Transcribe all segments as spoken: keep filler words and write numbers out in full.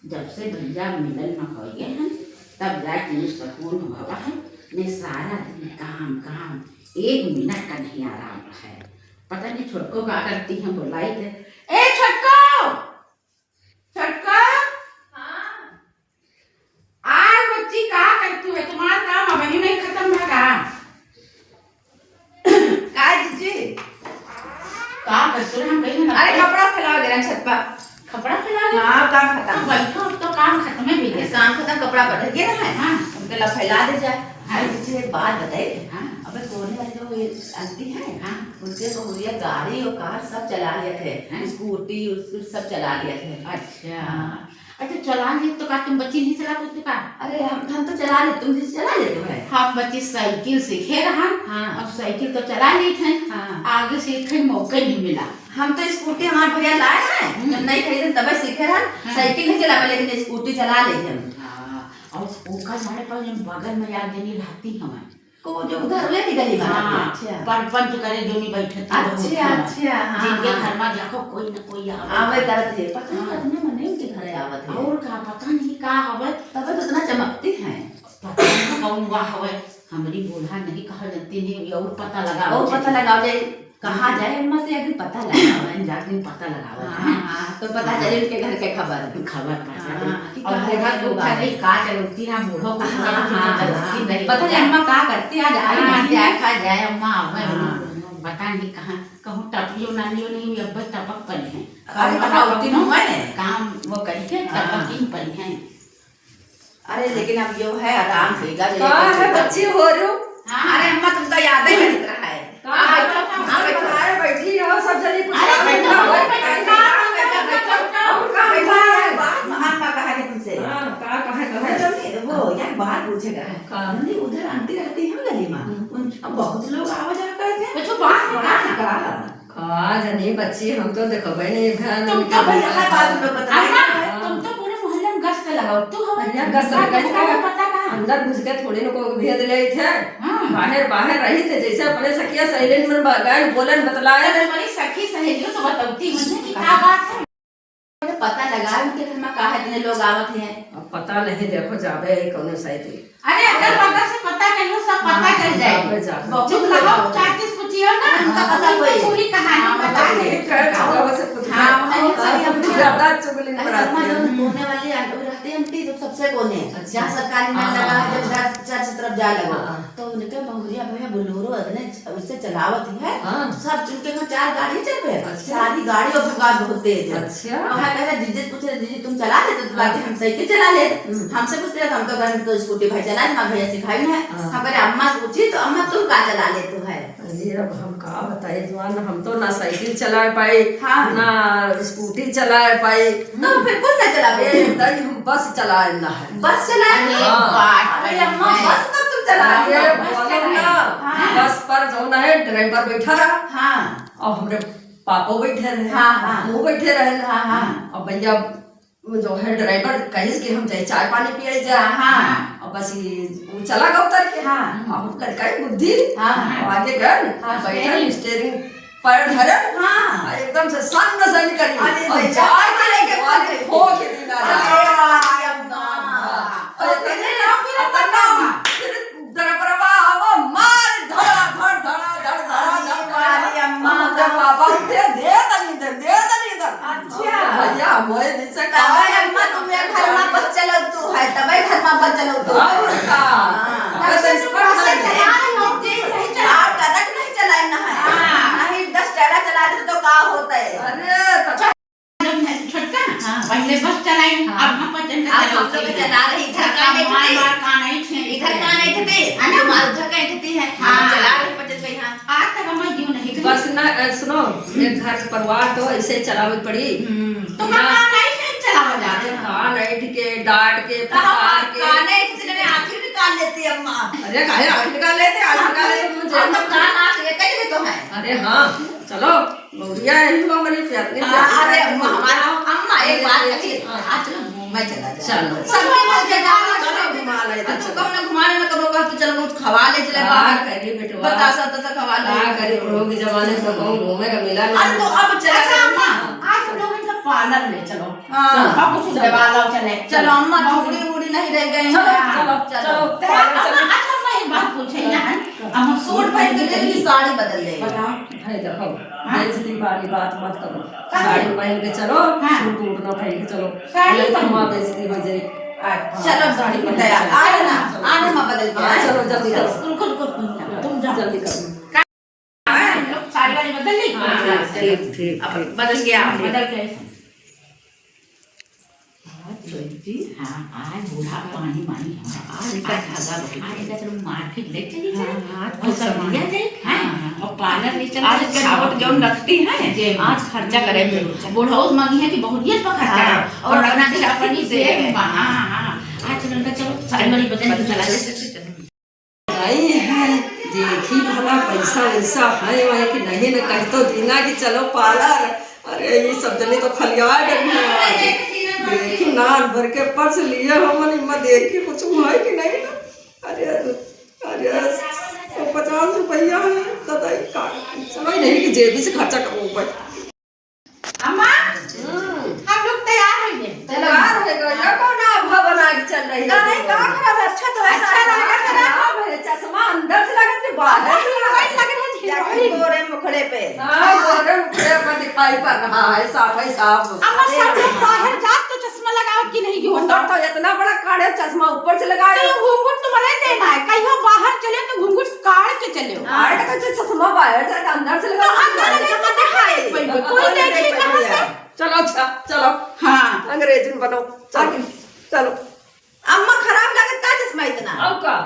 जब से भैया मिलन में होइ गए हैं, तब जाके ये सुकून हुआ है। नहीं, सारा दिन काम, काम, एक मिनट का नहीं आराम है। पता नहीं छोटको का करती हैं, बुलाई थे, "ए छोटको, छोटको, हाँ। आय बच्ची, का करती है? तुम्हार काम अबही नहीं खतम भा का?" का जीजी? का कसूर हम कहीं ना अरे, कपड़ा फैलावा गे रहेन छत पर। कपड़ा फैलावा गे? हाँ, का खतम? तो बैठो, अब तो काम खतम है भैया। काम खतम, कपड़ा बढ़ गया है। हाँ। उनके ला फैला दे जाए। हाँ। अरे जीजी, एक बात बताई। हाँ। अबे कोने वाली जो ये आंटी है, हाँ। उनके बहुरिया गाड़ी और कार सब चला लेत है। हाँ। स्कूटी, स्कूटी सब चला लेत है। अच्छा। हाँ। अच्छा, चला ले तो का तुम बच्ची नहीं चला सकती का? अरे, हम, हम तो चला ले, तुम जीजी चला ले तो है। हम बच्ची साइकिल सीखे रहन, हाँ। अब साइकिल तो चला लेत हैं, हाँ। आगे सीखे मौका नहीं मिला। हम तो स्कूटी हमार भैया लाए हैं, हम्म। जब नहीं खरीदे तब सीखे रहन, हाँ। साइकिल नहीं चला पाए, लेकिन स्कूटी चला ले हम। हाँ, और ओका जाने पर जौन बगल में यार देनी रहती हमें। को जो उधर हुए थी गली वाला? हाँ, अच्छा। परपंच करे जो नहीं बैठे थे, अच्छा, बहुत हाँ। अच्छा, हाँ, जिनके हाँ। घर में देखो कोई न कोई आवे। आवे करत है, पता नहीं हाँ। कितने मने उनके घरे आवत है। और का, पता नहीं का आवे। तबे तो इतना चमकती हैं। पता नहीं कौन हुआ हवे, हमरी बूढ़ा नहीं कहा जानती नहीं, ये और पता लगा और पता लगाओ जाए, कहाँ जाए, अम्मा से अभी पता लगाओ, हम जाके पता लगाओ, हाँ, हैं? हाँ, तो पता हाँ। चले उनके घर के खबर। खबर पता हाँ, चले। कि और कहाँ बूढ़ा जाए तो लोग आ उठा रहे। ले, का चलती है, बूढ़ो को हाँ, उठा ले, हाँ, चलती हाँ। नहीं। पता नहीं अम्मा का करती, आज आई हाँ, नहीं। क्या खा जाए, अम्मा आवे हाँ। नहीं। पता नहीं कहाँ, कहूँ टपियो नालियो नहीं, अब बस टपक पड़ी हैं। अरे, और कहाँ अब होती कौनो हुआ है? काम वो करी के हाँ। टपक ही पड़ी हैं। अरे, लेकिन अब यो है, आराम होइगा, जो का है, बच्ची हो रू? हाँ। अरे, अम्मा, तुमका याद ही नहीं रहा है। का आ, है? आ, बैठो। अरे, बैठी हो, सब जनी कुछ अरे, काम बैठो, करना हो। बैठो, बैठो, बैठो, बैठो। और का बैठो, हुआ है? बात अम्मा कहा है तुमसे। हाँ, का कहे, कहे? अरे, तुमने वो, यार, बात पूछेगा है। का? हमने उधर आंटी रहती है गली में। हम्म। उन, अब बहुत लोग आवा जावा करते हैं। कुछ बात बात बता। का? का जानी बच्ची, हम तो देखबे नहीं भैन तुम उनके तो भैया घर। हर बात में बता अरे, रहे हो। तुम तो पूरे मोहल्ले में गश्त लगाओ, तू हमें भैया गश्त का लगाई किसका था? पता का? अंदर घुस के थोड़ी न को भेद ले थे। हाँ। बाहर, बाहर रही थे, जैसे अपने सखिया सहेलिन मन बा-, गए बोलन बतलाए तो थे। तुम्हारी सखी सहेलियों तो बतौती मुझे कि का बात है? पता लगा उनके घर में काहे इतने लोग आवत हैं। अब पता नहीं, देखो जाबे है कौनो साइड। अरे अगल बगल से पता करियो, सब पता हाँ, चल जाए। जाबे, जाबे। बहुत चुप रहो, लोग। चार चीज पूछियो ना, उनका हाँ। पता होई। पूरी कहानी हाँ, बता पता दे। नहीं, खैर, हाँ। चलो, से पूछ हाँ, लो। उन्हें नहीं पता, हम ज्यादा चुगली अरे, कराती अम्मा है। जो कोने वाली आंटी रहती है, हम तीन सबसे कोने। अच्छा। जहाँ सरकारी नल हाँ, लगा है, हाँ, जब हाँ। चार, चार तरफ जाए लगो। हाँ। तो उनके बहुरिया भैया बोलेरो अदने उससे चलावत है। हाँ। सब चुनके में चार गाड़ी चल पे। अच्छा। सारी गाड़ी और भगा बहुत तेज है। अच्छा। वहाँ कह रहे, जीजी पूछ रहे, "जीजी तुम चला लेते?" तो हाँ। कहते, "हम साइकिल चला लेते।" हम्म। हमसे पूछते रहे, "हम तो घर में तो स्कूटी भाई चला, हमारे भैया सिखाई है।" हाँ। हम कह रहे, "अम्मा पूछी तो अम्मा तुम का चला लेते हो है?" अरे अब हम का बताए जवान, हम तो ना साइकिल चलाए पाई, हाँ। ना स्कूटी चलाए पाई। तो फिर कुछ ना चलावे? ए, दाई, हम बस चलाए ना है। बस चलाए अरे, ना? हाँ। बाप अरे रे। अम्मा, बस कब तुम चला रही हो? अरे, बस बोलो चलाए। ना, हाँ। बस पर जौन है, ड्राइवर बैठा रहा। हाँ। और हमरे पापो बैठे रहे। हाँ, हाँ। वो बैठे रहे। हाँ, हाँ। और भैया, वो जो है ड्राइवर, कहिस कि हम जाए चाय पानी पिए जाए। हाँ, हाँ। और बस ये, वो चला गया उतर के। हाँ। और लड़का ही बुद्धि। हाँ। और आगे गए, हाँ, बैठा steering। Steering पर धरन, हाँ। आ एकदम से सन सन करी। अरे और भैया, जाके अरे के भैया। पानी खो के दिन आ अरे रहा। यार, ये अम्मा। हाँ। और और तेरे तेरे ना फिर अतना अम्मा। फिर दरबरवा आवा, मार धड़ा धड़, धड़ा धड़, धड़ा धड़, अरे मार। अम्मा। अरे बाबा, दे, दे तनी दे, दे तनी दे। अच्छा। भैया, मोए दिन से तबे अम्मा तुम्हें घर में बस चलौतू है, तबे घर में बस चलौतू है। और का? हाँ। तब से बस चला रही हो, तेज नहीं चला। हाँ, ट्रक नहीं चलाए ना है। हाँ। नहीं, दस टायरा चला दे तो का होता है? अरे, तो छोटका, हाँ। पहले बस चलाई, हाँ। अब हम पचन का अब हम चलाते लोग हैं। चला रहे, इधर का नहीं थे। मार, मार का नहीं थे। इधर का नहीं थे, है ना? हमार उधर का नहीं थे, हाँ। हम चला रहे पचन पे यहाँ। आज तक हम यूं नहीं थे। बस ना, अ, सुनो, हम्म। एक घर परिवार तो ऐसे चलावे पड़ी। हम्म। तो ना। का नहीं थे चलावा जाते अरे हैं। का नहीं के, डांट के, तो हम फटकार के। का नहीं थे, आखिर निकाल लेती अम्मा। अरे काहे आखिर निकाल लेते, आखिर निकाल लेते, मुझे। हम तो का ना, ये कहीं भी तो है। अरे हाँ। चलो, गौरिया, यही हुआ हमारी प्यार, हाँ, प्यार अरे, की अम्मा, हमारा, अम्मा, एक बात कही, हाँ। आज चलो घूमे चला जाए। चलो। सब लोग के गाँव में चलो, घुमा ले, अच्छा, चलो। कौनो घुमाने में कबो कहा, "तू चलो, कुछ खवा ले, चले का बाहर।" करी बेटवा? बतासा, तसा खवा ले। का करी, बुढ़ो के जमाने में तो कहूँ घूमे का मिला नहीं। अरे, तो अब चला अच्छा, जाओ अम्मा, ना। आज हम लोग इनका पार्लर ले चलो। हाँ। सब कुछ चलो। देवा लो चले। चलो, अम्मा, चूड़ी वूड़ी नहीं रह गई। चलो, हाँ, चलो, चलो। चलो, पार्लर चलो। अच्छा, मैं एक बात पूछे यहाँ। अम्मा, सूट पहन के चली कि साड़ी बदल ले? बताओ। है, देखो, हाँ। बेइज्जती वाली बात मत करो। काहे? साड़ी पहन के चलो, हाँ। सूट वूट ना पहन के चलो। साड़ी नहीं तो पहन हमार बेइज्जती हो जाए। अच्छा, चलो, साड़ी पहन के तैयार। चलो। आ रहे ना, आ रहे, मैं बदल के हाँ, आए। चलो, जल्दी करो। रुको, रुको, रुको, तुम जाओ। जल्दी करो। हाँ, हम लोग साड़ी वाड़ी बदल ली। हाँ, हाँ, ठीक, ठीक, अब ठीक। बदल गया, हाँ, बदल गए। हाँ, आज बूढ़ा पानी मानी है। आज आज, धागा बहुत आज है। इनका चलो मार्केट ले चली जाए। हाँ, हाँ, और सब सामान। लिया जाए, हाँ, हाँ, हाँ। और पार्लर ले चलो, आज इनका खावा नोट जौन पीवा। रखती हैं, जे आज खर्चा करे में। बूढ़ा उस मांगी है कि बहुत ये तो खर्चा हाँ, करे। और और अपना अपनी अपनी जेब जेब में, में। हाँ, हाँ, हाँ। आज चलो इनका चलो साड़ी वाड़ी बदल के चला जाए। नहीं है, देखी भला पैसा वैसा है वही कि नहीं, न कह तो दीना कि चलो पार्लर। अरे, ये सब जने तो खलिया गई है आज। देखी, नान भर के पर्स लिए हमन, इमा देखी कुछ है कि नहीं ना। अरे, अरे, सौ पचास रुपया है, तो दाई का, चलो, नहीं कि जेबी से खर्चा करो ऊपर। अम्मा, हम्म। हम लोग तैयार हो गए। तैयार हो गए, ये कौन आभा बना के चल रही है? काहे, का खराब है? अच्छा तो है, अच्छा सारा लगा, खराब है, चश्मा अंदर से लगत के बाहर से लगत। हीरोइन लग रही है, देखो, हीरोइन। गोरे मुखड़े पे। हाँ, गोरे मुखड़े पे दिखाई पड़ रहा है, साफ है, साफ। अम्मा, सब लोग बाहर जात तो चश्मा लगावत कि नहीं, घूंघट? तो इतना बड़ा काढ़े चश्मा ऊपर से लगाए। तो घूंघट तुम्हारे देना है, कहीं बाहर चले तो घूंघट काढ़ के चले हो। काढ़ के तो चश्मा बाहर से, अंदर से तो लगा अंदर से तो दिखाई पड़े, कोई देखे कहाँ से? चलो, अच्छा, चलो। हाँ। अंग्रेजन बनो, चलो, आगे। चलो। अम्मा, खराब लागत का चश्मा इतना? अब का?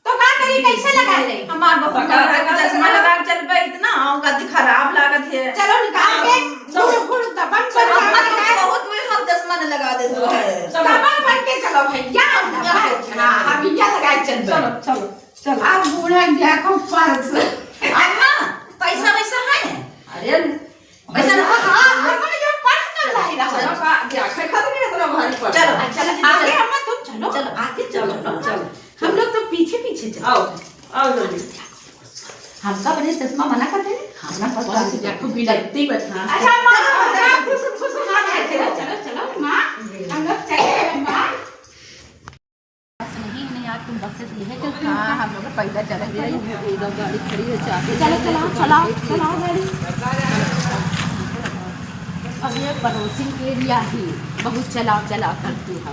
तो का करी, कैसे लगा ले? हमार बहुत पका खराब लगा चश्मा लगा। लगा के चल पे इतना, और का दी खराब लागत है। चलो, निकाल के, चलो। घुड़, घुड़, दबंग कर चलो, अम्मा, लगा। तुम बहुत में हम चश्मा न लगा दे दो है। चलो। दबंग बन के चलो भैया, हम लगा दे। हाँ, हम भैया लगा के चल पे। चलो, चलो, चलो। अब बूढ़ा गया को पर्स। अम्मा, पैसा वैसा है? अरे, पैसा रखा, हाँ, हाँ, हाँ, ये पर्स कर लाई रहा। चलो, का, क्या, आखिर खत्म नहीं इतना भारी पर्स। चलो, चलो, चलो, आगे चलो। अम्मा तुम चलो। चलो, आगे चलो, चलो, चलो। चलो। हम लोग तो पीछे, पीछे चलो। आओ, आओ जल्दी। हमका बने चश्मा मना करते हैं? हाँ, ना, बस, बस, बस। देखो, बिलकती बता। अच्छा, अम्मा, चलो, चलो, खुश, खुश, खुश, हाँ, चलो, चलो, चलो, माँ, हम लोग चले, अम्मा। नहीं, नहीं, आज तुम बस से सीधे चल। हाँ, हम लोग पैदल चलेंगे। ये गाड़ी खड़ी है, चाबी चलो, चलाओ, चलाओ, चलाओ गाड़ी। अब ये पड़ोसी एरिया ही बहुत चलाओ, चलाओ करती है।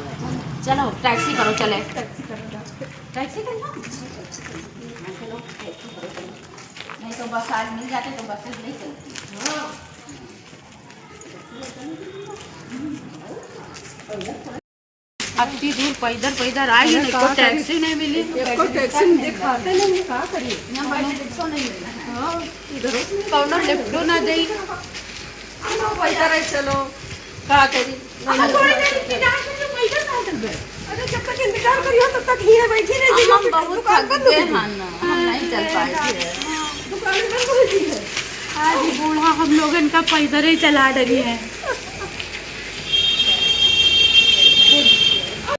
चलो, टैक्सी करो, चले। टैक्सी करो, जाओ। चलो, टैक्सी करो, चलो। नहीं तो बस आज मिल जाते तो बस से नहीं चलती। हाँ। अत्ती दूर पैदर, पैदर आई, अरे, एको टैक्सी नहीं मिली। एको टैक्सी दिखाते नहीं, का करी? यहाँ बैठे रिक्शा नहीं मिली। हाँ, इधर कौनो लिफ्टो ना देई। चलो, पैदर है, चलो, का करी? अरे, जब तक इंतजार करियो, तब तक ही है, बैठी रही। हम बहुत थक गए हैं ना, हम नहीं चल पाए। दुकान बंद हो गई है। आज बूढ़ा हम लोगन का पैदर ही चला डरी है।